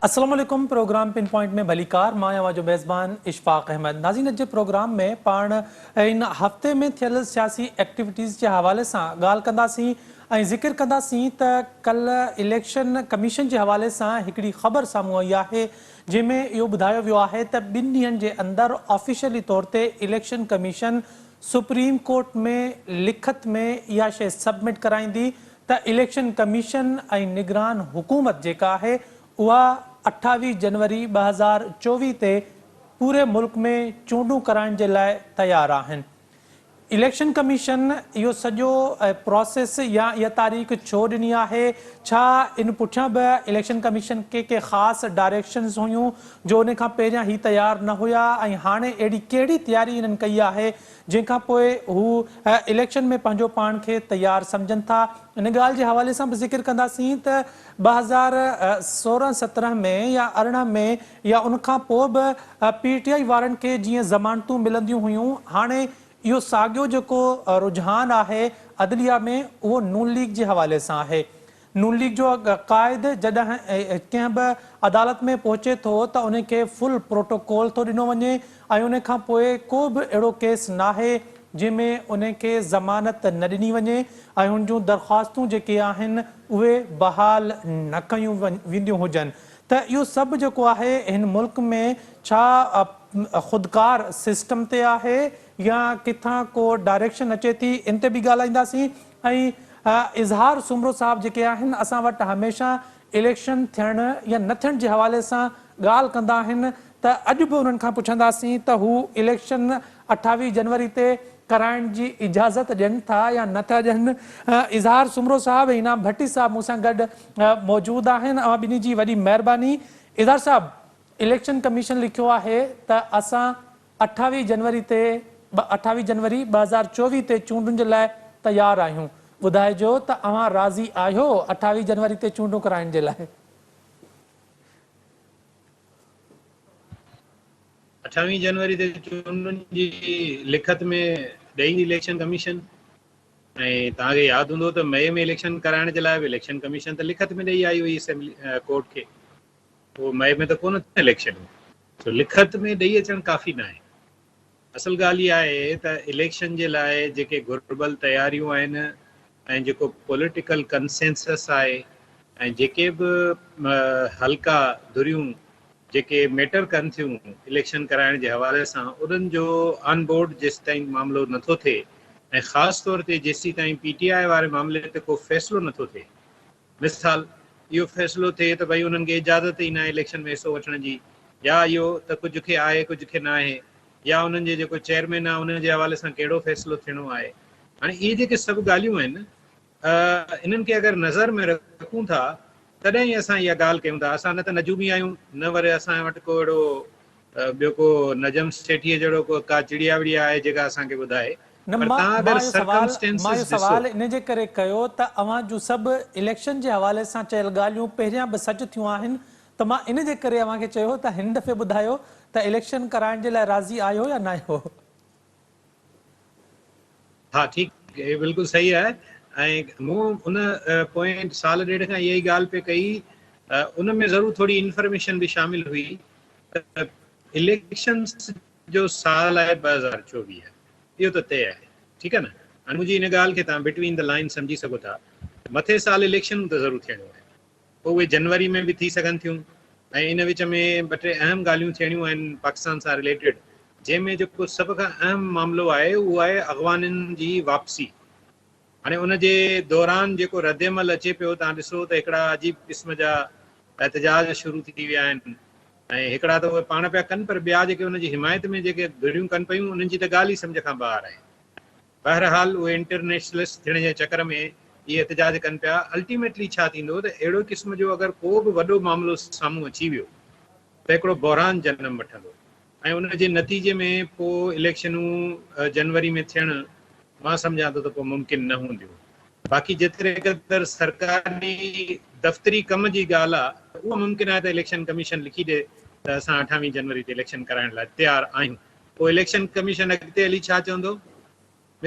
السلام عليڪم پروگرام پن پوائنٽ ۾ ڀليڪار مان اوهان جو ميزبان اشفاق احمد ناظرين اڄ جي پروگرام ۾ پاڻ ان هفتي ۾ ٿيل سياسي ايڪٽيوٽيز جي حوالي سان ڳالهه ڪنداسين ۽ ذڪر ڪنداسين ته ڪلهه اليڪشن ڪميشن جي حوالي سان هڪڙي خبر سامهون آئي آهي جنهن ۾ اهو ٻڌايو ويو آهي ته ٻن ڏينهن جي اندر آفيشلي طور تي اليڪشن ڪميشن سپريم ڪورٽ ۾ لکت ۾ اها شيء سبمٽ ڪرائيندي ته اليڪشن ڪميشن ۽ نگران حڪومت جيڪا آهي اها 28 جنوري 2024 تي پوري ملڪ ۾ چونڊون ڪرائڻ جي لاء تيار آهن. اليڪشن ڪميشن اهو سڄو پراسيس يا اها تاريخ ڇو ڏني آهي؟ ڇا ان پٺيان به اليڪشن ڪميشن ڪي ڪي خاص ڊائريڪشنز هيون جو ان کان پهريان هي تيار نه هيا ۽ هاڻي اهڙي ڪهڙي تياري انهن ڪئي آهي جنهن کان پوء هو اليڪشن ۾ پنهنجو پاڻ کي تيار سمجهن ٿا؟ ان ڳالهه جي حوالي سان به ذڪر ڪنداسين ته 2016 17 ۾ يا 18 ۾ يا ان کان پوء به پي ٽي آء وارن کي جيئن ضمانتون ملنديون هيون، هاڻي اهو ساڳيو جيڪو رجحان آهي عدليه ۾ اهو نون ليگ جي حوالي سان آهي. نون ليگ جو قائد جڏهن ڪنهن به عدالت ۾ پهچي ٿو ته ان کي فل پروٽوڪول ٿو ڏنو وڃي ۽ ان کان پوء ڪو به اهڙو ڪيس ناهي جنهن ۾ ان کي ضمانت نه ڏني وڃي ۽ ان جون درخواستون جيڪي آهن اهي بحال نه ڪيون وينديون هجن. ته اهو سڀ جيڪو آهي هن ملڪ ۾ ڇا خودڪار سسٽم تي آهي يا ڪٿان ڪو ڊائريڪشن اچي ٿي ان تي به ڳالهائينداسين ۽ اظهار سومرو صاحب جيڪي آهن اسان وٽ هميشه اليڪشن ٿيڻ يا نه ٿيڻ جي حوالي سان ڳالهه ڪندا آهن ته اڄ به انهن کان پڇنداسين ته هو اليڪشن 28 جنوري تي ڪرائڻ جي اجازت ڏين ٿا يا نه ٿا ڏين. اظهار سومرو صاحب ۽ انعام ڀٽي صاحب مون سان گڏ موجود آهن. اوهان ٻنهي جي وڏي مهرباني. اظهار صاحب اليڪشن ڪميشن لکيو آهي ته اسان 28 جنوري تي 28 جنوري 2024 تي چونڊن جي لاء تيار آهيون. ٻڌائجو ته اوهان راضي آهيو 28 جنوري تي چونڊون ڪرائڻ جي لاء؟ 28 جنوري تي چونڊن جي لکت ۾ ڏئي اليڪشن ڪميشن ۽ توهان کي ياد هوندو ته مئي ۾ اليڪشن ڪرائڻ جي لاء به اليڪشن ڪميشن ته لکت ۾ ڏئي آئي هئي اسيمبلي ڪورٽ کي پوء مئي ۾ ته ڪونه ٿيو اليڪشن سو لکت ۾ ڏئي اچڻ ڪافي ناهي اصل ڳالهه اها آهي ته اليڪشن جي لاء جيڪي گهربل تياريون آهن ۽ جيڪو پوليٽيڪل ڪنسينسس آهي ۽ جيڪي به حلقا ڌريون جيڪي ميٽر ڪن ٿيون اليڪشن ڪرائڻ جي حوالي سان انهن جو آن بورڊ جيستائين معاملو نٿو ٿئي ۽ خاص طور تي جيسيتائين پي ٽي آء واري معاملي تي ڪو فيصلو نٿو ٿئي مثال، اهو فيصلو ٿئي ته ڀئي انهن کي اجازت ئي ناهي اليڪشن ۾ حصو وٺڻ جي يا اهو ته ڪجهه کي آهي ڪجهه کي ناهي يا انهن جي جيڪو چيئرمين آهي ان جي حوالي سان ڪهڙو فيصلو ٿيڻو آهي. هاڻي اهي جيڪي سڀ ڳالهيون آهن انهن کي اگر نظر ۾ رکون ٿا تڏهن ئي اسان اها ڳالهه ڪيون ٿا. اسان نه ته نجومي آهيون نه وري اسان وٽ ڪو اهڙو ٻيو ڪو نجم سيٺيء جهڙو ڪو ڪا چڙيا وڙيا آهي جيڪا اسان کي ٻڌائي. نه پر مان توهان مان اگر اهو سوال مان اهو سرڪمسٽينسز ڏسو. سوال ان جي ڪري ڪيو ته اوهان جون سڀ اليڪشن جي حوالي سان چيل ڳالهيون پهريان به سچ ٿيون آهن ته مان ان جي ڪري اوهان کي چيو ته هن دفعي ٻڌايو ته اليڪشن ڪرائڻ جي لاء راضي آهيو يا ناهيو. ها ٺيڪ اهو بلڪل صحيح آهي ۽ مون ان پوئين سال ڏيڍ کان اها ئي ڳالهه پئي ڪئي ان ۾ ضرور ٿوري انفارميشن به شامل هئي ته اليڪشنز جو سال آهي 2024 اهو ته طئي آهي ٺيڪ آهي نه هاڻي منهنجي ان ڳالهه کي توهان بٽوين the line سمجهي سگهو ٿا مٿي سال اليڪشنون ته ضرور ٿيڻيون آهن پوء اهي جنوري ۾ به ٿي سگهن ٿيون ۽ ان وچ ۾ ٻه ٽي اهم ڳالهيون ٿيڻيون آهن پاڪستان سان رليٽيڊ جنهن ۾ جيڪو سڀ کان اهم معاملو آهي اهو آهي اغوانين جي واپسي هاڻي ان جي دوران جيڪو ردعمل اچي پيو توهان ڏسو ته هڪڙا عجيب قسم جا احتجاج شروع ٿي ويا آهن ۽ هڪڙا ته اهي پاڻ پيا ڪن پر ٻيا جيڪي ان جي حمايت ۾ جيڪي ڌريون ڪن پيون انهن جي ته ڳالهه ئي سمجهه کان ٻاهر آهي. بهرحال اهي انٽرنيشنلسٽ ٿيڻ جي چڪر ۾ اهي احتجاج ڪن پيا. الٽيميٽلي ڇا ٿيندو ته اهڙو قسم جو اگر ڪو به وڏو معاملو سامهون اچي ويو ته هڪڙو بحران جنم وٺندو ۽ ان جي نتيجي ۾ پوء اليڪشنون جنوري ۾ ٿيڻ مان سمجهان ٿو ته پوء ممڪن نه هونديون. باقي جيتري قدر سرڪاري دفتري ڪم جي ڳالهه آ ته اهو ممڪن آهي ته اليڪشن ڪميشن لکي ڏي ته اسان اٺاويهه جنوري تي اليڪشن ڪرائڻ لاء تيار آهيون. پوء اليڪشن ڪميشن اڳتي هلي ڇا چوندو؟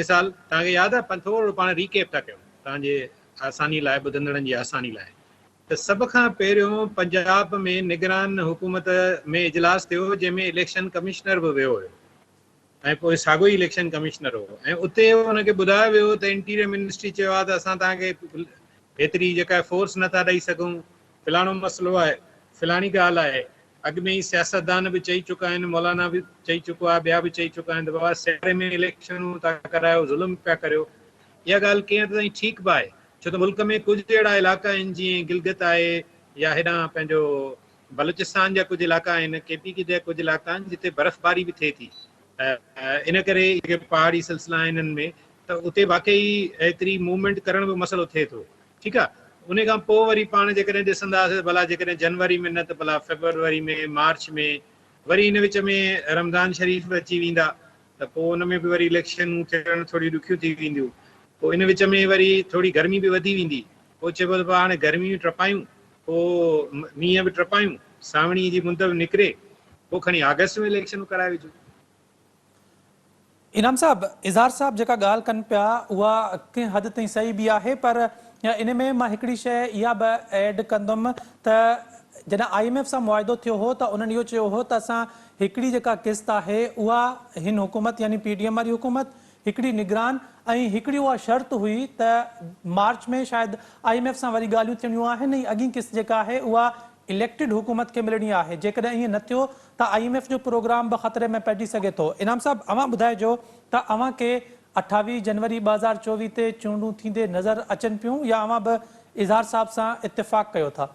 مثال توهان کي ياد آهي ٿورو پاڻ ريڪيپ ٿا ڪيون توهان جي آساني لاء ٻڌندڙن جي آساني لاء. ته سڀ کان پهريون پنجاب ۾ نگران حڪومت ۾ اجلاس ٿيو جنهن ۾ اليڪشن ڪمشنر به ويو هيو ۽ پوء ساڳيو ئي اليڪشن ڪمشنر هو ۽ اتي ان کي ٻڌايو ويو ته انٽيريئر منسٽري چيو آهي ته اسان توهان کي هيتري جيڪا فورس نٿا ڏئي سگهون، فلاڻو مسئلو آهي، فلاڻي ڳالهه آهي. اڳ ۾ ئي سياستدان به چئي چڪا آهن، مولانا به چئي چڪو آهي، ٻيا به چئي چڪا آهن ته بابا سياري ۾ اليڪشنون ٿا ڪرايو، ظلم پيا ڪريو. اها ڳالهه ڪنهن حد تائين ٺيڪ به آهي، ڇو ته ملڪ ۾ ڪجهه اهڙا علائقا آهن جيئن گلگت آهي يا هيڏانهن پنهنجو بلوچستان جا ڪجهه علائقا آهن، ڪي پي ڪي جا ڪجهه علائقا آهن جتي برفباري به ٿئي ٿي ان ڪري جيڪي پهاڙي سلسلا آهن انهن ۾ ته اتي واقعي ايتري موومينٽ ڪرڻ به مسئلو ٿئي ٿو ٺيڪ آهي ان کان پوء وري پاڻ جيڪڏهن ڏسنداسين ته ڀلا جيڪڏهن جنوري ۾ نه ته ڀلا فيبروري ۾ مارچ ۾ وري ان وچ ۾ رمضان شريف به اچي ويندا ته پوء ان ۾ به وري اليڪشنون ٿيڻ ٿوريون ڏکيون ٿي وينديون پوء ان وچ ۾ وري ٿوري گرمي به وڌي ويندي پوء چئبو ته هاڻي گرميون ٽپايون پوء مينهن به ٽپايون، سانوڻيء جي مند به نڪري، پوء کڻي آگسٽ ۾ اليڪشنون ڪرائي وجهون. انعام صاحب، اظهار صاحب جيڪا ڳالهه ڪن پيا اها ڪنهن حد تائين صحيح به آهي پر ان ۾ مان هڪڙي شيء اها به ايڊ ڪندم ته جڏهن I M F سان معاهدو ٿيو هو ته انهن اهو چيو هو ته اسان هڪڙي جيڪا قسط آهي اها هن حڪومت يعني پي ڊي ايم واري حڪومت هڪڙي نگران ۽ هڪڙي اها شرط هئي ته مارچ ۾ شايد I M F سان وري ڳالهيون ٿيڻيون آهن ۽ اڳين قسط جيڪا آهي اها اليڪٽيڊ حڪومت کي ملڻي آهي جيڪڏهن ائين نه ٿيو ته I M F جو پروگرام به خطري ۾ پئجي سگهي ٿو. انعام صاحب اوهان ٻڌائجو ته اوهان کي 28 جنوري 2024 تي چونڊون ٿيندي نظر اچن پيون يا اوهان به اظهار صاحب سان اتفاق ڪيو ٿا؟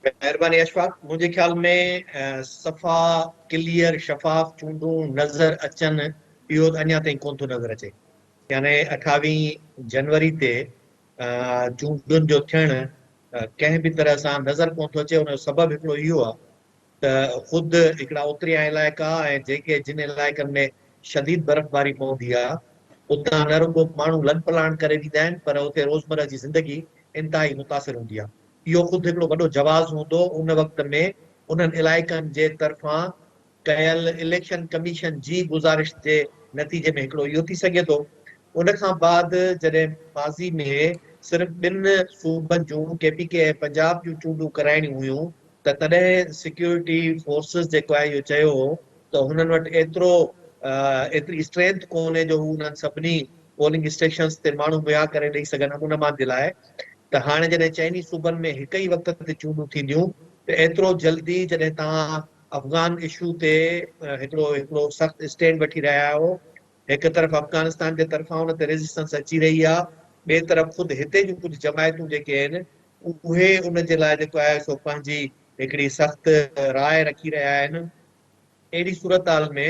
مهرباني اشفاق، منهنجي خيال ۾ صفا ڪليئر شفاف چونڊون نظر اچن اهو ته اڃا تائين ڪونه ٿو نظر اچي يعني اٺاويهين جنوري تي چونڊن جو ٿيڻ ڪنهن به طرح سان نظر ڪونه ٿو اچي ان جو سبب هڪڙو اهو آهي ته خود هڪڙا اتريان علائقا ۽ جيڪي جن علائقن ۾ شديد برفباري پوندي آهي اتان نه رڳو ماڻهو لڏپلاڻ ڪري ويندا آهن پر اتي روزمره جي زندگي انتهائي متاثر هوندي آهي. اهو خود هڪڙو وڏو جواز هوندو ان وقت ۾ انهن علائقن جي طرفان ڪيل اليڪشن ڪميشن جي گذارش جي نتيجي ۾ هڪڙو اهو ٿي سگهي ٿو. ان کان بعد جڏهن ماضي ۾ صرف ٻن صوبن جون ڪي پي ڪي ۽ پنجاب جون چونڊون ڪرائڻيون هيون ته تڏهن سيڪيورٽي فورسز جيڪو آهي اهو چيو هو ته هنن وٽ ايترو ايتري اسٽرينٿ ڪونهي جو هو انهن سڀني پولنگ اسٽيشنز تي ماڻهو مهيا ڪري ڏئي سگهن امن امان جي لاء ته هاڻي جڏهن چئني صوبن ۾ هڪ ئي وقت تي چونڊون ٿينديون ته ايترو جلدي جڏهن توهان افغان اشو تي هڪڙو هڪڙو سخت اسٽينڊ وٺي رهيا آهيو هڪ طرف افغانستان جي طرفان ان تي ريزسٽنس اچي رهي آهي ٻئي طرف خود هتي جون ڪجهه جماعتون جيڪي آهن اهي ان جي لاء جيڪو آهي سو پنهنجي هڪڙي سخت راء رکي رهيا آهن. اهڙي صورتحال ۾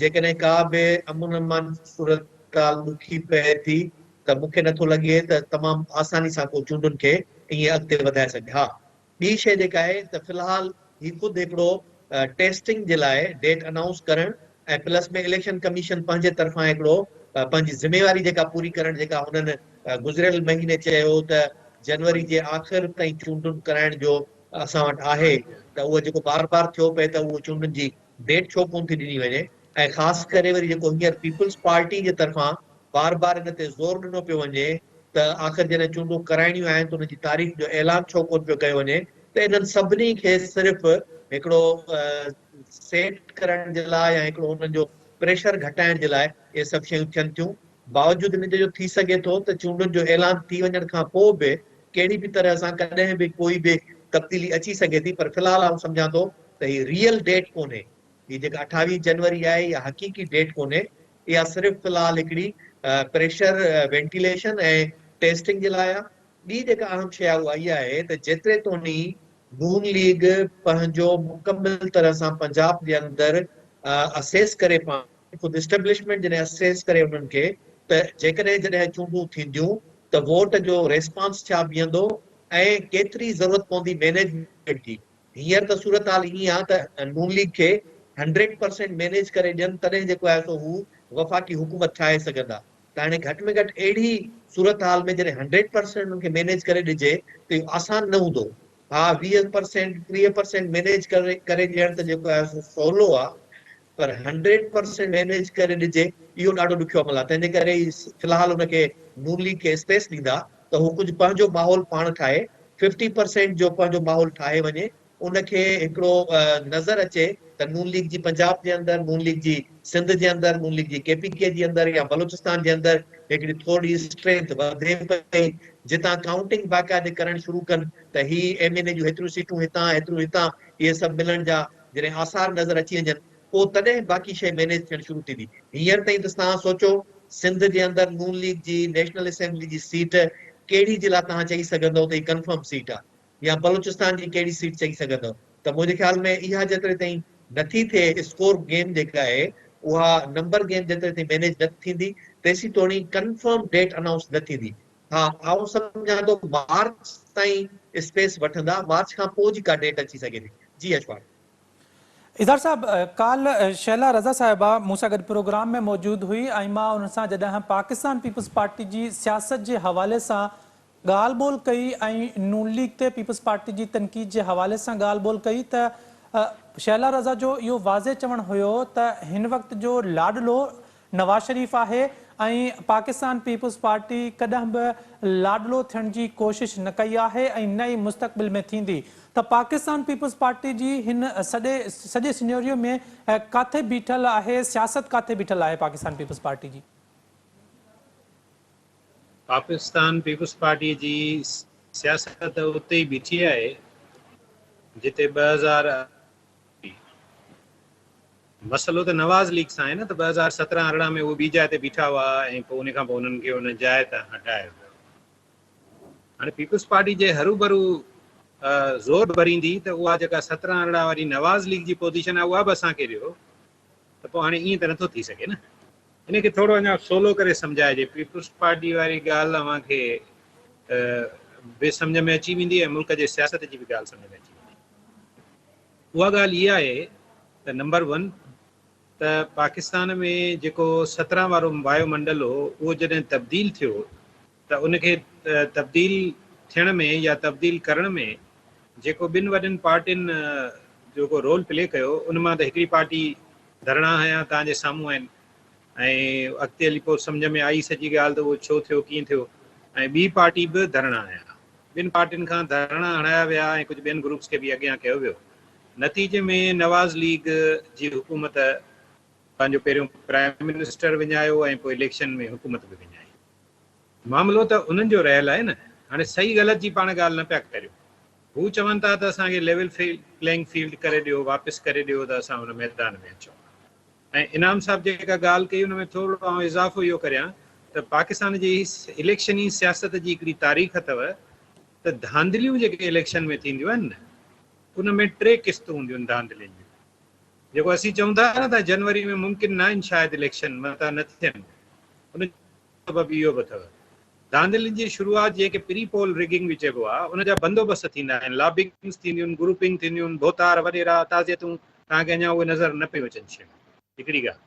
جيڪڏهن ڪا به امن امان جي صورتحال ڏکي پئي ٿي ته مون کي نٿو لڳي ته تمام آساني سان ڪو چونڊن کي ائين اڳتي وڌائي سگهي. ها ٻي شيء جيڪا آهي ته في الحال هي خود هڪڙو ٽيسٽنگ جي لاء ڊيٽ انائونس ڪرڻ ۽ پلس ۾ اليڪشن ڪميشن پنهنجي طرفان هڪڙو پنهنجي ذميواري جيڪا پوري ڪرڻ جيڪا هنن گذريل مهيني چيو ته جنوري جي آخر تائين چونڊن ڪرائڻ جو اسان وٽ آهي ته اهو جيڪو بار بار ٿيو پئي ته اهو چونڊن جي ڊيٽ ڇو ڪونه ٿي ڏني وڃي ۽ خاص ڪري وري جيڪو هينئر پيپلز پارٽي جي طرفان بار بار ان تي زور ڏنو پيو وڃي ته آخر جڏهن چونڊون ڪرائڻيون آهن ته ان جي تاريخ جو اعلان ڇو ڪونه پيو ڪيو وڃي ته انهن سڀني کي صرف هڪڙو سيٽ ڪرڻ جي لاء يا هڪڙو انهن جو پريشر گهٽائڻ جي لاء اهي سڀ شيون ٿين ٿيون باوجود ان جي جو ٿي سگهي ٿو ته چونڊن جو اعلان ٿي وڃڻ کان پوء به ڪهڙي به طرح سان ڪڏهن به ڪوئي به تبديلي اچي سگهي ٿي پر في الحال آئون سمجهان ٿو ته هي ريئل ڊيٽ ڪونهي هي جيڪا 28 جنوري آهي اها حقيقي ڊيٽ ڪونهي اها صرف في الحال هڪڙي پريشر وينٽيليشن ۽ ٽيسٽنگ جي لاء آهي. ٻي جيڪا اهم شيء آهي اها اها آهي ته جيتري توڻي نون ليگ پنهنجو مڪمل طرح سان پنجاب جي اندر اسيس ڪري پاڻ خود اسٽيبلشمينٽ جڏهن اسيس ڪري انهن کي ته جيڪڏهن جڏهن چونڊون ٿينديون ته ووٽ جو ريسپانس ڇا بيهندو ۽ ڪيتري ضرورت پوندي مينيجمينٽ جي. هينئر ته صورتحال ائين آهي ته نون ليگ کي هنڊريڊ پرسينٽ مينيج ڪري ڏين تڏهن جيڪو آهي سو هو وفاقي حڪومت ٺاهي سگهندا ته هاڻي گهٽ ۾ گهٽ اهڙي صورتحال ۾ جڏهن هنڊريڊ پرسينٽ انهن کي مينيج ڪري ڏجي ته اهو آسان نه هوندو. ها 20 پرسينٽ 30 پرسينٽ مينيج ڪري ڏيڻ ته جيڪو آهي سو سولو آهي پر هنڊريڊ پرسينٽ مينيج ڪري ڏجي اهو ڏاڍو ڏکيو عمل آهي تنهن جي ڪري ئي في الحال ان کي نون ليگ کي اسپيس ڏيندا ته هو ڪجهه پنهنجو ماحول پاڻ ٺاهي، ففٽي پرسينٽ جو پنهنجو ماحول ٺاهي وڃي، ان کي هڪڙو نظر اچي ته نون ليگ جي پنجاب جي اندر، نون ليگ جي سنڌ جي اندر، نون ليگ جي ڪي پي ڪي جي اندر يا بلوچستان جي اندر هڪڙي ٿورڙي اسٽرينٿ وڌي پئي، جتان ڪائونٽنگ باقاعدي ڪرڻ شروع ڪن ته هي ايم اين اي جون هيتريون سيٽون هتان هيتريون هتان اهي سڀ ملڻ جا جڏهن آثار نظر اچي وڃن پوء تڏهن باقي شيء مينيج ٿيڻ شروع ٿيندي. هينئر تائين ته توهان سوچو سنڌ جي اندر نون ليگ جي نيشنل اسيمبلي جي سيٽ ڪهڙي جي لاء توهان چئي سگهندؤ ته هي ڪنفرم سيٽ آ يا بلوچستان جي ڪهڙي سيٽ چئي سگهندؤ ته منهنجي خيال ۾ اها جيتري تائين نٿي ٿئي اسڪور گيم جيڪا آهي اها نمبر گيم جيتري تائين مينيج نه ٿيندي تيسين توڻي ڪنفرم ڊيٽ انائونس نه ٿيندي. ها آئون سمجهان ٿو مارچ تائين اسپيس وٺندا مارچ کان پوء جي ڪا ڊيٽ اچي سگهي ٿي. جي اشفاق. اظهار صاحب ڪالهه شهلا رضا صاحبه مون سان گڏ پروگرام ۾ موجود هئي ۽ مان انهن سان جڏهن پاڪستان پيپلز پارٽي جي سياست جي حوالي سان ڳالهه ٻولهه ڪئي ۽ نون ليگ تي پيپلز پارٽي جي تنقيد جي حوالي سان ڳالهه ٻولهه ڪئي ته شهلا رضا جو اهو واضح چوڻ هيو ته هن وقت جو لاڏلو نواز شريف آهي ۽ پاڪستان پيپلز پارٽي ڪڏهن به لاڏلو ٿيڻ جي ڪوشش نه ڪئي آهي ۽ نه ئي مستقبل ۾ ٿيندي ته پاڪستان پيپلز پارٽي جي هن سڄي سڄي سينيريو ۾ ڪاٿي بيٺل آهي سياست ڪاٿي بيٺل آهي پاڪستان پيپلز پارٽي جي. پاڪستان پيپلز پارٽي جي سياست اتي ئي بيٺي آهي جتي 2000 مسئلو ته نواز ليگ سان آهي نه ته 2017 18 ۾ اهي ٻي جاء تي بيٺا هئا ۽ پوء ان کان پوء انهن کي ان جاء تان هٽايو ويو. هاڻي پيپلز پارٽي جي هروڀرو زور ڀريندي ته اها جيڪا 17 18 واري نواز ليگ جي پوزيشن آهي اها به اسان کي ڏيو ته پوء هاڻي ائين ته نٿو ٿي سگهي نه. ان کي ٿورو اڃا سولو ڪري سمجهائجي. پيپلز پارٽي واري ڳالهه اوهان کي به سمجهه ۾ اچي ويندي ۽ ملڪ جي سياست جي به ڳالهه سمجهه ۾ اچي ويندي. اها ڳالهه اها آهي ته نمبر ون ته پاڪستان ۾ جيڪو 17 وارو وايو منڊل هو اهو جڏهن تبديل ٿيو ته ان کي تبديل ٿيڻ ۾ يا تبديل ڪرڻ ۾ جيڪو ٻن وڏين پارٽين جيڪو رول پلي ڪيو ان مان ته هڪڙي پارٽي ڌرڻا هنيا توهان جي سامهون آهن ۽ اڳتي هلي پوء سمجهه ۾ آئي سڄي ڳالهه ته اهو ڇو ٿيو ڪيئن ٿيو ۽ ٻي پارٽي به ڌرڻا هنيا. ٻن پارٽين کان ڌرڻا هڻايا ويا ۽ ڪجهه ٻين گروپس کي به اڳيان ڪيو ويو. نتيجي ۾ نواز ليگ جي حڪومت پنهنجو پهريون پرائم منسٽر وڃايو ۽ پوء اليڪشن ۾ حڪومت به وڃائي. معاملو ته انهن جو رهيل آهي نه. هاڻي صحيح غلط جي پاڻ ڳالهه نه پيا ڪريون. هو چون ٿا ته اسان کي ليول پليئنگ فيلڊ ڪري ڏيو، واپس ڪري ڏيو ته اسان ان ميدان ۾ اچون. ۽ انعام صاحب جيڪا ڳالهه ڪئي ان ۾ ٿورڙو آئون اضافو اهو ڪريان ته پاڪستان جي اليڪشني سياست جي هڪڙي تاريخ اٿو ته ڌانڌليون جيڪي اليڪشن ۾ ٿينديون آهن نه ان ۾ ٽي قسطون هونديون آهن ڌانڌلين جون جيڪو اسين چئون ٿا نه ته جنوري ۾ ممڪن نه آهن شايد اليڪشن متان نه ٿين ان سبب اهو به اٿو. ڌانڌلين جي شروعات جنهن کي پري پول رگنگ به چئبو آهي، ان جا بندوبست ٿيندا آهن، لابنگز ٿينديون آهن، گروپنگ ٿينديون آهن، ڀوتار، وڏيرا، تعزيتون، توهان کي اڃا اهي نظر نه پيون اچن شيون. هڪڙي ڳالهه.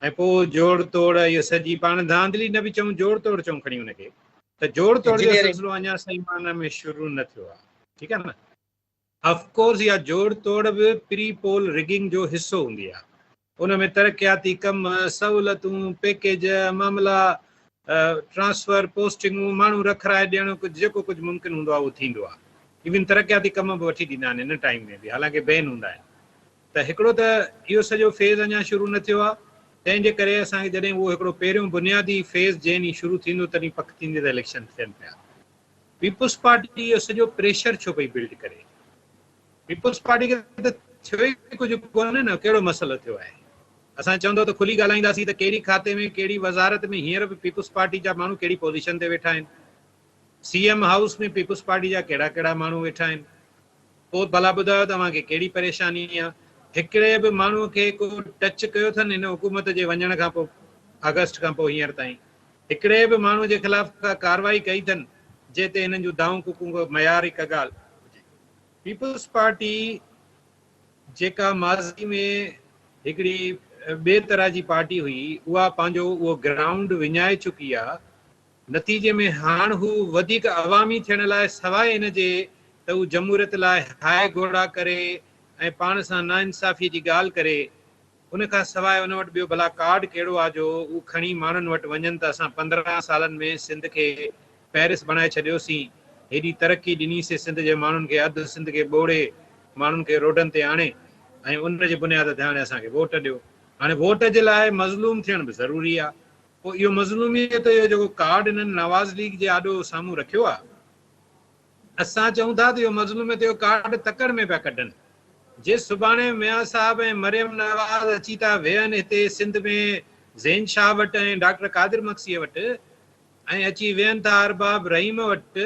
۽ پوء جوڙ توڙ اهو سڄي پاڻ ڌانڌلي نه به چئون جوڙ توڙ چئون کڻي ان کي ته جوڙ توڙ جو سلسلو اڃا صحيح معنيٰ ۾ شروع نه ٿيو آهي. ٺيڪ آهي نه. آف ڪورس اها جوڙ توڙ به پري پول رگنگ جو حصو هوندي آهي. ان ۾ ترقياتي ڪم، سهولتون، پيڪيج، معاملا، ٽرانسفر، پوسٽنگون، ماڻهو رکرائي ڏيڻ، ڪجهه جيڪو ڪجهه ممڪن هوندو آهي اهو ٿيندو آهي. ايون ترقياتي ڪم به وٺي ڏيندا آهن ان ٽائيم ۾ به حالانڪه بين هوندا آهن. ته هڪڙو ته اهو سڄو فيز اڃا شروع نه ٿيو آهي تنهن جي ڪري اسان کي جڏهن اهو هڪڙو پهريون بنيادي فيز جنهن ڏينهن شروع ٿيندو تڏهن پڪ ٿيندي ته اليڪشن ٿين پيا. پيپلز پارٽي اهو سڄو پريشر ڇو پئي بلڊ ڪري؟ پيپلز پارٽي کي ته ٿيو ئي ڪجهه ڪونهي نه، ڪهڙو مسئلو ٿيو آهي؟ اسان چوندو ته کلي ڳالهائينداسين ته ڪهڙي کاتي ۾ ڪهڙي وزارت ۾ هينئر به پيپلز پارٽي جا ماڻهو ڪهڙي پوزيشن تي ويٺا آهن؟ C M house ۾ peoples party جا ڪهڙا ڪهڙا ماڻهو ويٺا آهن؟ پوء ڀلا ٻڌايو ته اوهان کي ڪهڙي پريشاني آهي؟ هڪڙي به ماڻهو کي ڪو ٽچ ڪيو اٿن هن حڪومت جي وڃڻ کان پوء آگسٽ کان پوء هينئر تائين؟ هڪڙي به ماڻهو جي خلاف ڪا ڪارروائي ڪئي اٿن جنهن تي هنن جون دانهون ڪوڪون ڪو معياري ڪا ڳالهه هجي؟ پيپلز پارٽي جيڪا ماضي ۾ هڪڙي ٻي طرح جي پارٽي هئي اها پنهنجو اهو گرائونڊ وڃائي چڪي آ نتيجي ۾ هاڻ هو وڌيڪ عوامي ٿيڻ لاء سواء ان جي ته هو جمهوريت لاء هاء گهوڙا ڪري ۽ پاڻ سان ناانصافي جي ڳالهه ڪري ان کان سواء ان وٽ ٻيو ڀلا ڪارڊ ڪهڙو آ جو هو کڻي ماڻهن وٽ وڃن ته اسان 15 سالن ۾ سنڌ کي پيرس بڻائي ڇڏيوسين، هيڏي ترقي ڏني سي سنڌ جي ماڻهن کي اڌ سنڌ کي ٻوڙي ماڻهن کي روڊن تي آڻي ۽ ان جي بنياد تي هاڻي اسان کي ووٽ ڏيو. هاڻي ووٽ جي لاء مظلوم ٿيڻ به ضروري آ. پوء اهو مظلوميت جو جيڪو ڪارڊ هنن نواز ليگ جي آڏو سامهون رکيو آ، اسان چئون ٿا ته اهو مظلوميت جو ڪارڊ تڪڙ ۾ پيا ڪڍن. جي سڀاڻي ميان صاحب ۽ مريم نواز اچي ٿا ويهن هتي سنڌ ۾ زين شاهه وٽ ۽ ڊاڪٽر قادر مگسيء وٽ ۽ اچي ويهن ٿا ارباب رحيم وٽ،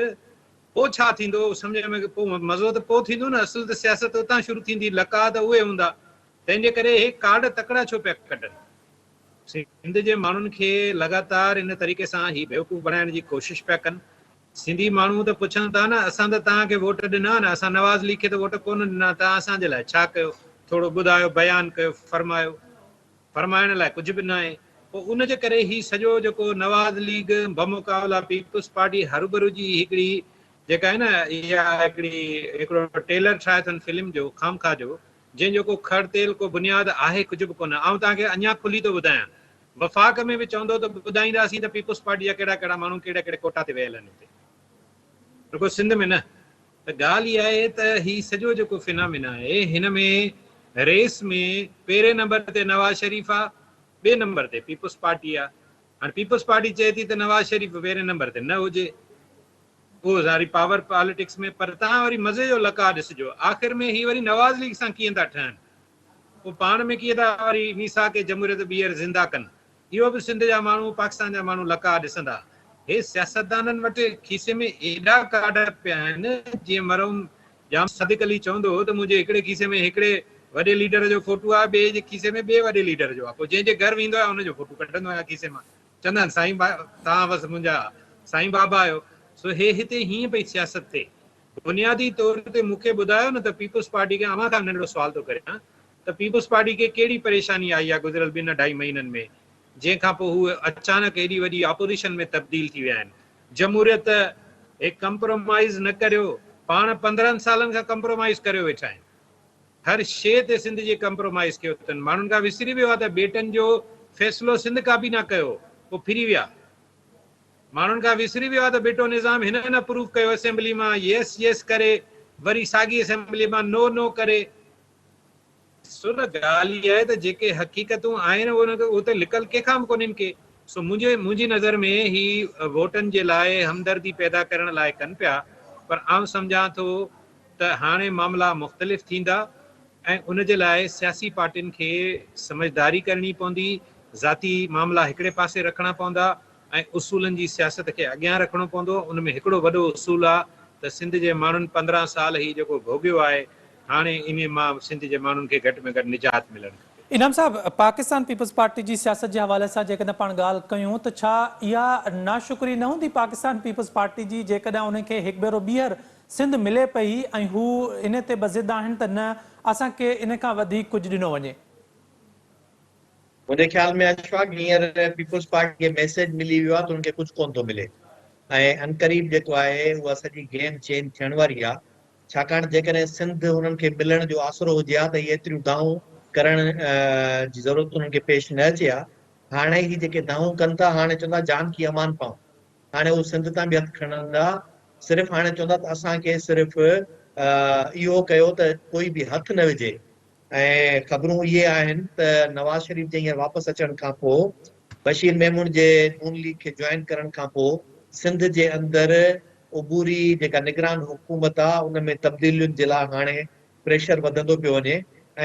پوء ڇا ٿيندو سمجهه ۾ پوء مزو ته پوء ٿيندو نه، اصل ته سياست اتان شروع ٿيندي، لقاء ته اهي هوندا، تنهن جي ڪري اهي ڪارڊ تڪڙا ڇو پيا ڪڍن؟ سنڌ جي ماڻهن کي لڳاتار ان طريقي سان هي بيوقوف بڻائڻ جي ڪوشش پيا ڪن. سنڌي ماڻهو ته پڇن ٿا نه اسان ته توهان کي ووٽ ڏنا نه، اسان نواز ليگ کي ته ووٽ ڪونه ڏنا، توهان اسان جي لاء ڇا ڪيو؟ ٿورو ٻڌايو، بيان ڪيو، فرمايو. فرمائڻ لاء ڪجهه به ناهي. پوء ان جي ڪري هي سڄو جيڪو نواز ليگ بمقابله پيپلز پارٽي هروڀرو جي هڪڙي جيڪا آهي نه اها هڪڙي هڪڙو ٽيلر ٺاهيو اٿن فلم جو خامخواه جو جنهن جو ڪو کڙ تيل ڪو بنياد آهي ڪجهه به ڪونه. آئون توهان کي اڃا کلي ٿو ٻڌايان وفاق ۾ به چوندو ته ٻڌائينداسين ته پيپلز پارٽي جا ڪهڙا ڪهڙا ماڻهو ڪهڙي ڪهڙي ڪوٽا تي ويل آهن اتي رڳو سنڌ ۾ نه. ته ڳالهه اها آهي ته هي سڄو جيڪو فنامينا آهي هن ۾ ريس ۾ پهرين نمبر تي نواز شريف آ ٻئي نمبر تي پيپلز پارٽي آ. هاڻي پيپلز پارٽي چئي ٿي ته نواز شريف پهرين نمبر تي نه هجي اهو ظاهري پاور پاليٽڪس ۾ پر تهان وري مزي جو لقاء ڏسجو آخر ۾ هي وري نواز ليگ سان ڪيئن ٿا ٺهن پوء پاڻ ۾ ڪيئن ٿا وري ميثاق جمهوريت ٻيهر زنده ڪن اهو به سنڌ جا ماڻهو پاڪستان جا ماڻهو لقاء ڏسندا. هي سياستدانن وٽ کيسي ۾ ايڏا ڪارڊ پيا آهن جيئن مرحوم ڄام صادق علي چوندو هو ته منهنجي هڪڙي کيسي ۾ هڪڙي وڏي ليڊر جو فوٽو آهي ٻئي جي کيسي ۾ ٻئي وڏي ليڊر جو آهي پوء جنهن جي گهر ويندو آهيان ان جو فوٽو ڪڍندو آهيان کيسي مان چوندا آهن سائين توهان بس منهنجا سائين بابا آهيو سو هي هتي هيئن پئي سياست ٿئي بنيادي طور تي مون کي ٻڌايو نه ته پيپلز پارٽي کي اوهان کان ننڍڙو سوال ٿو ڪريان ته پيپلز پارٽي کي ڪهڙي پريشاني آئي آهي گذريل ٻن اڍائي مهينن ۾ جنهن کان پوء هو اچانڪ ايڏي وڏي اپوزيشن ۾ تبديل ٿي ويا آهن. جمهوريت هي ڪمپرومائيز نه ڪريو پاڻ 15 سالن کان ڪمپرومائيز ڪريو ويٺا آهن هر شيء تي سنڌ جي ڪمپرومائيز ڪيو اٿن ماڻهن کان وسري ويو آهي ته ٻيٽن جو فيصلو سنڌ ڪابينا ڪيو پوء ڦري ويا ماڻهن کان وسري ويو آهي ته ٻيٽو نظام هنن اپروو ڪيو اسيمبلي مان يس يس ڪري وري ساڳي اسيمبلي مان نو نو ڪري. سو نه ڳالهه اها آهي ته جيڪي حقيقتون آهن اهي ته لڪل ڪنهن کان به ڪونهن ڪي سو منهنجي منهنجي نظر ۾ هي ووٽن جي لاء همدردي پيدا ڪرڻ لاء ڪن پيا پر آئون سمجهان ٿو ته هاڻي معاملا مختلف ٿيندا ۽ ان جي لاء سياسي پارٽين کي سمجهداري ڪرڻي پوندي، ذاتي معاملا هڪڙي پاسي رکڻا پوندا ۽ اصولن جي سياست کي اڳيان رکڻو پوندو، ان ۾ هڪڙو وڏو اصول آ ته سنڌ جي ماڻهن 15 سال هي جيڪو ڀوڳيو آهي هاڻي انهي مان سنڌ جي ماڻهن کي گهٽ ۾ گهٽ نجات ملڻ کپي. انعام صاحب، پاڪستان پيپلز پارٽي جي سياست جي حوالي سان جيڪڏهن پاڻ ڳالهه ڪيون ته ڇا اها ناشڪري نه هوندي پاڪستان پيپلز پارٽي جي جيڪڏهن انهن کي هڪ ڀيرو ٻيهر سنڌ ملي پئي ۽ هو ان تي بضد آهن ته نه اسان کي ان کان وڌيڪ ڪجهه ڏنو وڃي. منهنجي خيال ۾ اشفاق هينئر پيپلز پارٽي کي ميسيج ملي ويو آهي ته انهن کي ڪجهه ڪونه ٿو ملي ۽ عنقريب جيڪو آهي اها سڄي گيم چينج ٿيڻ واري آهي ڇاڪاڻ جيڪڏهن سنڌ انهن کي ملڻ جو آسرو هجي ها ته هي ايتريون دانهون ڪرڻ جي ضرورت انهن کي پيش نه اچي ها هاڻي هي جيڪي دانهون ڪن ٿا هاڻي چوندا جان ڪي امان پائون هاڻي هو سنڌ تان به هٿ کڻندا، صرف هاڻي چوندا ته اسان کي صرف اهو ڪيو ته ڪوئي به هٿ نه وجهي ۽ خبرون اهي آهن ته نواز شريف جي هينئر واپس اچڻ کان پوء بشير ميمڻ جي نون ليگ کي جوائن ڪرڻ کان پوء سنڌ جي اندر عبوري جيڪا نگران حڪومت آ ان ۾ تبديلين جي لاء هاڻي پريشر وڌندو پيو وڃي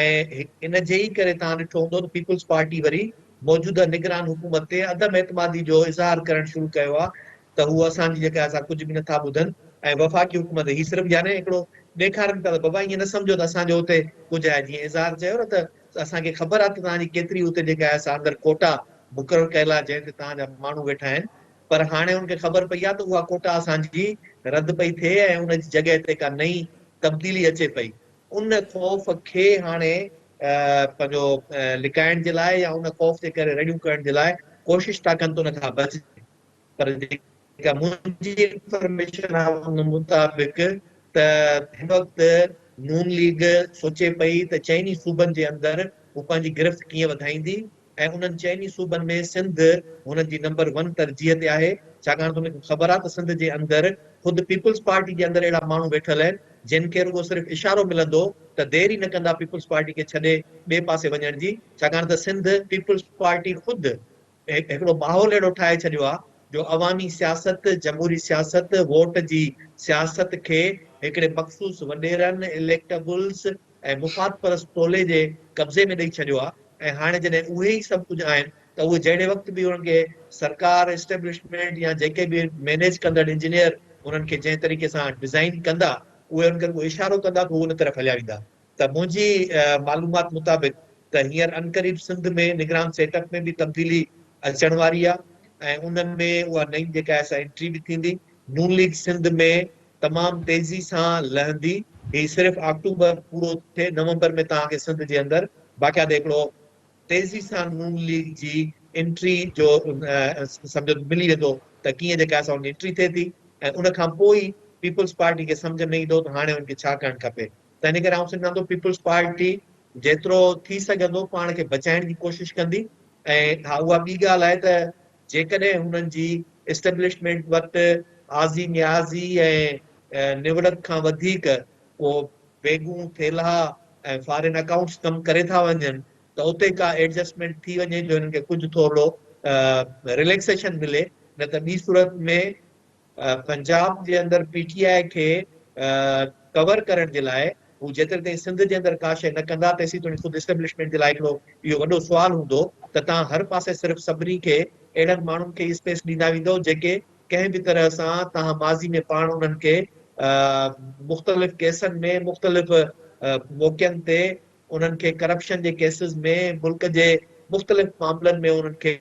۽ ان جي ئي ڪري توهان ڏٺو هوندو ته پيپلز پارٽي وري موجوده نگران حڪومت تي عدم اعتمادي جو اظهار ڪرڻ شروع ڪيو آهي ته هو اسان جي جيڪا اسان ڪجهه به نٿا ٻڌن ۽ وفاقي حڪومت هي صرف يعني هڪڙو ڏيکارن پيا ته بابا ائين نه سمجهو ته اسان جو اتي ڪجهه آهي جيئن اظهار چيو نه ته اسان کي خبر آهي ته توهان جي ڪيتري اتي جيڪا آهي سا اندر ڪوٽا مقرر ڪيل آهي جنهن تي توهان جا ماڻهو ويٺا آهن پر هاڻي ان کي خبر پئي آهي ته اها ڪوٽا اسان جي رد پئي ٿئي ۽ ان جي جڳهه تي ڪا نئين تبديلي اچي پئي. ان خوف کي هاڻي پنهنجو لڪائڻ جي لاء يا ان خوف جي ڪري رڙيون ڪرڻ جي لاء ڪوشش ٿا ڪن ته ان کان بچجي پر جيڪا منهنجي انفارميشن آهي ان مطابق ته هن وقت نون ليگ سوچي پئي ته چئني صوبن جي اندر هو پنهنجي گرفت ڪيئن وڌائيندي. ۽ انهن چئني صوبن ۾ سنڌ هنن جي نمبر ون ترجيح تي آهي، ڇاڪاڻ ته انهن کي خبر آهي ته سنڌ جي اندر خود پيپلز پارٽي جي اندر اهڙا ماڻهو ويٺل آهن، جن کي رڳو صرف اشارو ملندو ته دير ئي نه ڪندا پيپلز پارٽي کي ڇڏي ٻئي پاسي وڃڻ جي، ڇاڪاڻ ته سنڌ پيپلز پارٽي خود هڪڙو ماحول اهڙو ٺاهي ڇڏيو آهي جو عوامي سياست، جمهوري سياست، ووٽ جي سياست کي هڪڙي مخصوص وڏيرن، اليڪٽبلز ۽ مفاد پرست ٽولي جي قبضي ۾ ڏئي ڇڏيو آهي ۽ هاڻي جڏهن اهي ئي سڀ ڪجهه آهن ته اهي جهڙي وقت به انهن کي سرڪار، اسٽيبلشمينٽ يا جيڪي به مينيج ڪندڙ انجنيئر انهن کي جنهن طريقي سان ڊزائين ڪندا اهي انهن کي رڳو اشارو ڪندا ته هو ان طرف هليا ويندا ته منهنجي معلومات مطابق ته هينئر عنقريب سنڌ ۾ نگران سيٽ اپ ۾ به تبديلي اچڻ واري آهي ۽ ان ۾ اها نئين جيڪا آهي سا انٽري به ٿيندي نون ليگ سنڌ ۾ تمام تيزي سان لهندي، هي صرف آڪٽوبر پورو ٿئي نومبر ۾ توهان کي سنڌ جي اندر باقاعده هڪڙو تيزي سان نون ليگ جي انٽري جو سمجهو ته ملي ويندو ته ڪيئن جيڪا آهي سا ان جي انٽري ٿئي ٿي ۽ ان کان پوء ئي پيپلز پارٽي کي سمجهه ۾ ايندو ته هاڻي ان کي ڇا ڪرڻ کپي تنهن ڪري آئون سمجهان ٿو پيپلز پارٽي جيترو ٿي سگهندو پاڻ کي بچائڻ جي ڪوشش ڪندي ۽ ها اها ٻي ڳالهه آهي ته جيڪڏهن هنن جي اسٽيبلشمينٽ وٽ آزي نيازي ۽ نوڙت کان وڌيڪ ڪو بيگون، ٿيلها ۽ فارين اڪائونٽس ڪم ڪري ٿا وڃن ته اتي ڪا ايڊجسٽمينٽ ٿي وڃي جو هنن کي ڪجهه ٿورڙو رليڪسيشن ملي نه ته ٻي صورت ۾ پنجاب جي اندر پي ٽي آء کي ڪور ڪرڻ جي لاء هو جيتري تائين سنڌ جي اندر ڪا شيء نه ڪندا تيسين توڻي خود اسٽيبلشمينٽ جي لاء هڪڙو اهو وڏو سوال هوندو ته توهان هر پاسي صرف سڀني کي اهڙن ماڻهن کي ئي اسپيس ڏيندا ويندؤ جيڪي ڪنهن به طرح سان توهان ماضي ۾ پاڻ انهن کي مختلف ڪيسن ۾ مختلف موقعن تي انهن کي ڪرپشن جي ڪيسز ۾ ملڪ جي مختلف معاملن ۾ انهن کي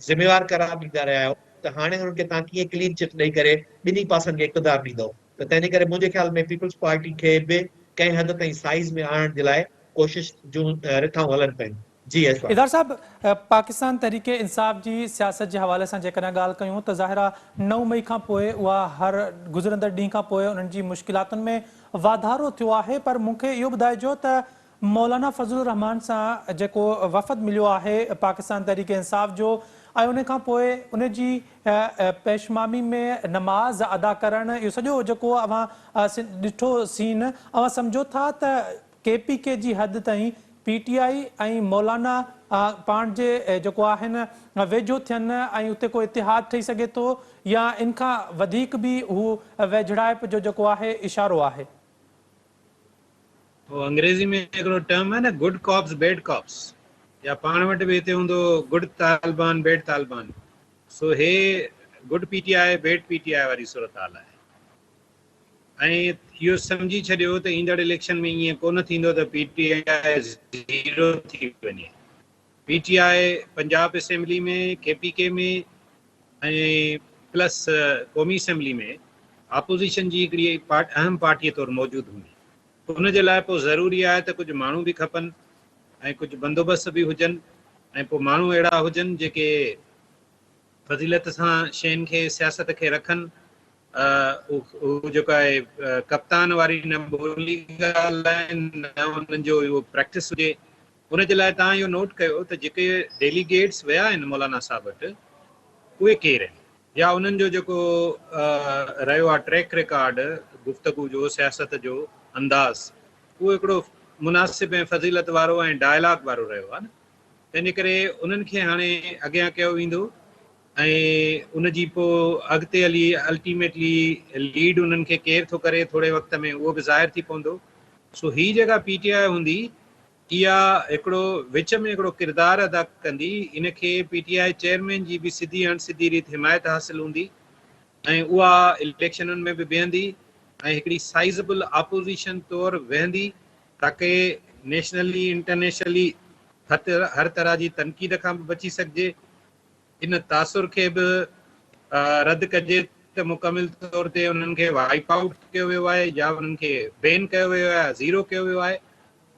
ذميوار قرار ڏيندا رهيا آهيو ته هاڻي انهن کي توهان ڪيئن ڪلين چٽ ڏئي ڪري ٻنهي پاسن کي اقتدار ڏيندؤ ته تنهن ڪري منهنجي خيال ۾ پيپلز پارٽي کي به ڪنهن حد تائين سائيز ۾ آڻڻ جي لاء ڪوشش جون رٿائون هلن پيون. جي اشفاق. اظهار صاحب، پاڪستان تحريڪ انصاف جي سياست جي حوالي سان جيڪڏهن ڳالهه ڪيون ته ظاهر آهي 9 مئي کان پوء اها هر گذرندڙ ڏينهن کان پوء انهن جي مشڪلاتن ۾ واڌارو ٿيو آهي پر مون کي اهو ٻڌائجو ته مولانا فضل الرحمان سان جيڪو وفد مليو آهي پاڪستان تحريڪ انصاف جو ۽ ان کان پوء ان جي پيشمامي ۾ نماز ادا ڪرڻ اهو سڄو جيڪو اوهان ڏٺو سين اوهان سمجهو ٿا ته ڪي پي ڪي جي حد تائين پي ٽي آء ۽ مولانا پاڻ جي جيڪو آهن ويجهو ٿين ۽ اتي ڪو اتحاد ٺهي سگهي ٿو يا ان کان وڌيڪ به هو ويجهڙائپ جو جيڪو آهي اشارو آهي. هو انگريزي ۾ هڪڙو ٽرم آهي نه گڊ ڪاپس بيڊ ڪاپس يا پاڻ وٽ به هتي هوندو good Taliban bed Taliban so he good P T I bad P T I واري صورتحال آهي ۽ اهو سمجهي ڇڏيو ته ايندڙ اليڪشن ۾ ائين ڪونه ٿيندو ته پي ٽي آء زيرو ٿي وڃي P T I Punjab assembly ۾ K P K ۾ ۽ plus قومي اسيمبلي ۾ آپوزيشن جي هڪڙي اهم پارٽي طور موجود هوندي. ان جي لاء پوء ضروري آهي ته ڪجهه ماڻهو به کپن ۽ ڪجهه بندوبست به هجن ۽ پوء ماڻهو اهڙا هجن جيڪي فضيلت سان شين کي سياست کي رکن هو جيڪو آهي ڪپتان واري نه ٻولي ڳالهائن نه انهن جو اهو پريڪٽس هجي. ان جي لاء توهان اهو نوٽ ڪيو ته جيڪي ڊيليگيٽس ويا آهن مولانا صاحب وٽ اهي ڪير آهن يا انهن جو جيڪو رهيو آهي ٽريڪ رڪارڊ گفتگو جو سياست جو انداز اهو هڪڙو مناسب ۽ فضيلت وارو ۽ ڊائلاگ وارو رهيو آهي نه تنهن جي ڪري انهن کي هاڻي اڳيان ڪيو ويندو ۽ ان جي پوء اڳتي هلي الٽيميٽلي ليڊ انهن کي ڪير ٿو ڪري ٿوري وقت ۾ اهو به ظاهر ٿي پوندو سو هي جيڪا پي ٽي آء هوندي اها هڪڙو وچ ۾ هڪڙو ڪردار ادا ڪندي، ان کي پي ٽي I chairman جي به سڌي اڻ سڌي ريت حمايت حاصل هوندي ۽ اها اليڪشنن ۾ به بيهندي ۽ هڪڙي سائيزبل آپوزيشن طور ويهندي تاڪه نيشنلي انٽرنيشنلي هر طرح جي تنقيد کان به بچي سگهجي. ان تاثر کي به رد ڪجي ته مڪمل طور تي انهن کي وائپ آئوٽ ڪيو ويو آهي يا انهن کي بين ڪيو ويو آهي يا زيرو ڪيو ويو آهي.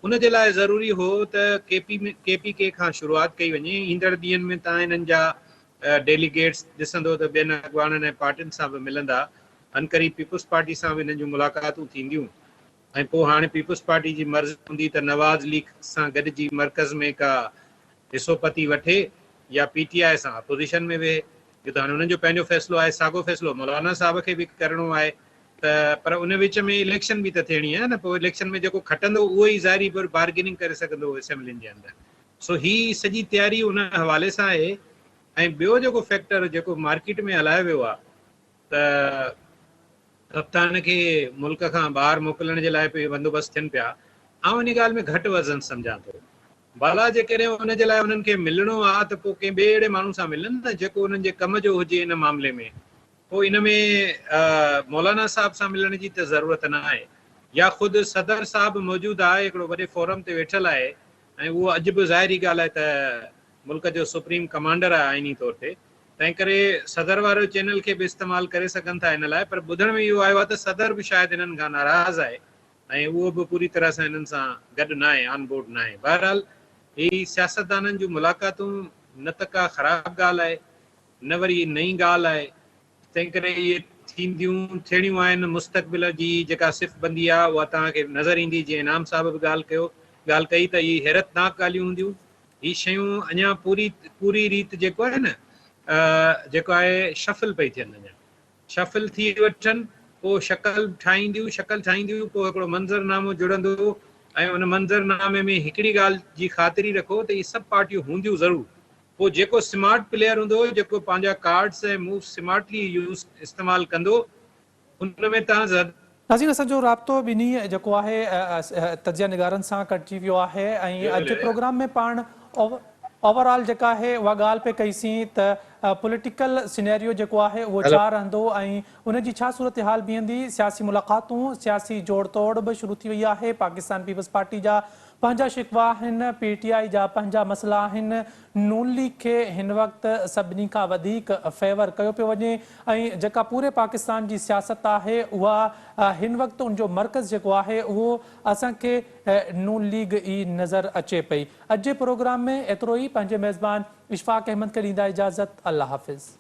ان جي لاء ضروري هو ته ڪي پي ڪي پي ڪي کان شروعات ڪئي وڃي. ايندڙ ڏينهن ۾ توهان انهن جا ڊيليگيٽس ڏسندو ته ٻين اڳواڻن ۽ پارٽين سان به ملندا. انڪري پيپلز پارٽي سان به انهن جون ملاقاتون ٿينديون. ۽ پوء هاڻي پيپلز پارٽي جي مرضي هوندي ته نواز ليگ سان گڏجي مرڪز ۾ ڪا حصو پتي وٺي يا پي ٽي آء سان اپوزيشن ۾ ويهي. اهو ته هاڻي انهن جو پنهنجو فيصلو آهي. ساڳو فيصلو مولانا صاحب کي به ڪرڻو آهي ته پر ان وچ ۾ اليڪشن به ته ٿيڻي آهي نه پوء اليڪشن ۾ جيڪو کٽندو اهو ئي ظاهري طور بارگيننگ ڪري سگهندو اسيمبلين جي اندر. سو هي سڄي تياري ان حوالي سان آهي ۽ ٻيو جيڪو فيڪٽر جيڪو مارڪيٽ ۾ هلايو ويو آهي ته ڪپتان کي ملڪ کان ٻاهر موڪلڻ جي لاء به بندوبست ٿين پيا. آئون ان ڳالهه ۾ گهٽ وزن سمجهان ٿو. ڀلا جيڪڏهن ان جي لاء انهن کي ملڻو آ ته پوء ڪنهن ٻئي اهڙي ماڻهو سان ملن نه جيڪو انهن جي ڪم جو هجي ان معاملي ۾. پوء ان ۾ مولانا صاحب سان ملڻ جي ته ضرورت نه آهي. يا خود صدر صاحب موجود آهي هڪڙو وڏي فورم تي ويٺل آهي ۽ اهو اڄ به ظاهري ڳالهه آهي ته ملڪ جو سپريم ڪمانڊر آهي آئيني طور تي. تنهن ڪري صدر وارو چينل کي به استعمال ڪري سگهن ٿا ان لاء پر ٻڌڻ ۾ اهو آيو آهي ته صدر به شايد هنن کان ناراض آهي ۽ اهو به پوري طرح سان هنن سان گڏ ناهي آن بورڊ ناهي بهرحال هي سياستدانن جون ملاقاتون نه ته ڪا خراب ڳالهه آهي نه وري نئين ڳالهه آهي تنهن ڪري اهي ٿينديون ٿيڻيون آهن مستقبل جي جيڪا صف بندي آهي اها توهان کي نظر ايندي جيئن انعام صاحب به ڳالهه ڪيو ڳالهه ڪئي ته اهي حيرتناڪ ڳالهيون هونديون هي شيون اڃا پوري پوري ريت جيڪو آهي نه جيڪو آهي شفل پئي ٿين اڃا شفل ٿي وٺن پوء شڪل ٺاهينديون شڪل ٺاهينديون پوء هڪڙو منظر نامو جڙندو ۽ ان منظر نامي ۾ هڪڙي ڳالهه جي خاطري رکو ته هي سڀ پارٽيون هونديون ضرور پوء جيڪو سمارٽ پليئر هوندو جيڪو پنهنجا ڪارڊس ۽ مووز سمارٽلي يوز استعمال ڪندو ان ۾ تان زد. ناظرين اسان جو رابطو ٻنهي جيڪو آهي تجزيه نگارن سان ڪٽجي ويو آهي ۽ اڄ جي پروگرام ۾ پاڻ اوور آل جيڪا آهي اها ڳالهه پئي ڪئي سين ته پوليٽيڪل سينيريو جيڪو آهي اهو ڇا رهندو ۽ ان جي ڇا صورتحال بيهندي سياسي ملاقاتون سياسي جوڙ توڙ به شروع ٿي وئي آهي پاڪستان پيپلز پارٽي جا پنهنجا شڪوا آهن پي ٽي آء جا پنهنجا مسئلا آهن نون ليگ کي هن وقت سڀني کان وڌيڪ فيور ڪيو پيو وڃي ۽ جيڪا پوري پاڪستان جي سياست آهي اها هن وقت ان جو مرڪز جيڪو آهي اهو اسان کي نون ليگ ئي نظر اچي پئي. اڄ جي پروگرام ۾ ايترو ئي پنهنجي ميزبان اشفاق احمد کي ڏيندا اجازت الله حافظ.